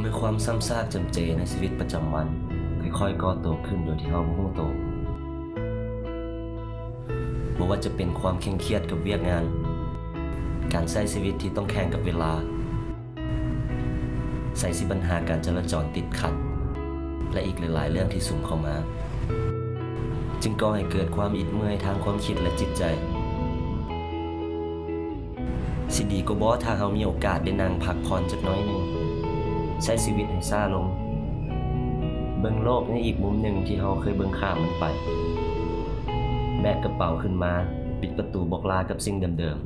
ເມື່ອຄວາມຊ້ຳຊາກຈຳເຈໃນຊີວິດປະຈຳວັນຄ່ອຍໆກໍ່ໂຕຂຶ້ນໂດຍທີ່ເຮົາບໍ່ຮູ້ໂຕ, ບໍ່ວ່າຈະເປັນຄວາມເຄັ່ງຄຽດກັບວຽກງານ, ການໃຊ້ຊີວິດທີ່ຕ້ອງແຂ່ງກັບເວລາ, ໃສ່ຊິບັນຫາການຈະລາຈອນຕິດຂັດ ແລະ ອີກຫຼາຍໆເລື່ອງທີ່ສຸມເຂົ້າມາ ຈຶ່ງກໍ່ໃຫ້ເກີດຄວາມອິດເມື່ອຍທາງຄວາມຄິດ ແລະ ຈິດໃຈ. ຊິດີກວ່າບໍ່ຖ້າເຮົາມີໂອກາດໄດ້ນັ່ງພັກຜ່ອນຈັກໜ້ອຍໜຶ່ງ, ໃຊ້ຊີວິດໃຫ້ຊ້າລົງ, ເບິ່ງໂລກໃນອີກມຸມໜຶ່ງທີ່ເຮົາເຄີຍເບິ່ງຂ້າມມັນໄປ. ແບກກະເປົາຂຶ້ນມາ, ປິດປະຕູບອກລາກັບສິ່ງເດີມ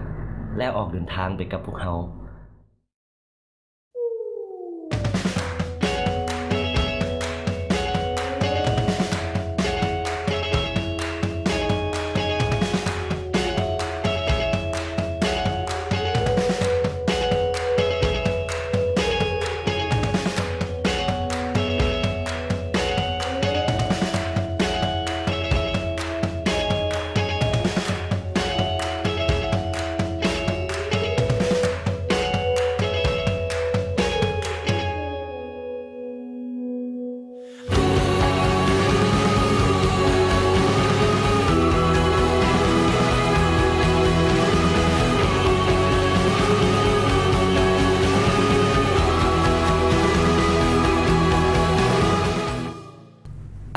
ໆ ແລ້ວອອກເດີນທາງໄປກັບພວກເຮົາ.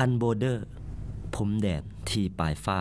Unborder ພົມແດນທີ່ປາຍຟ້າ.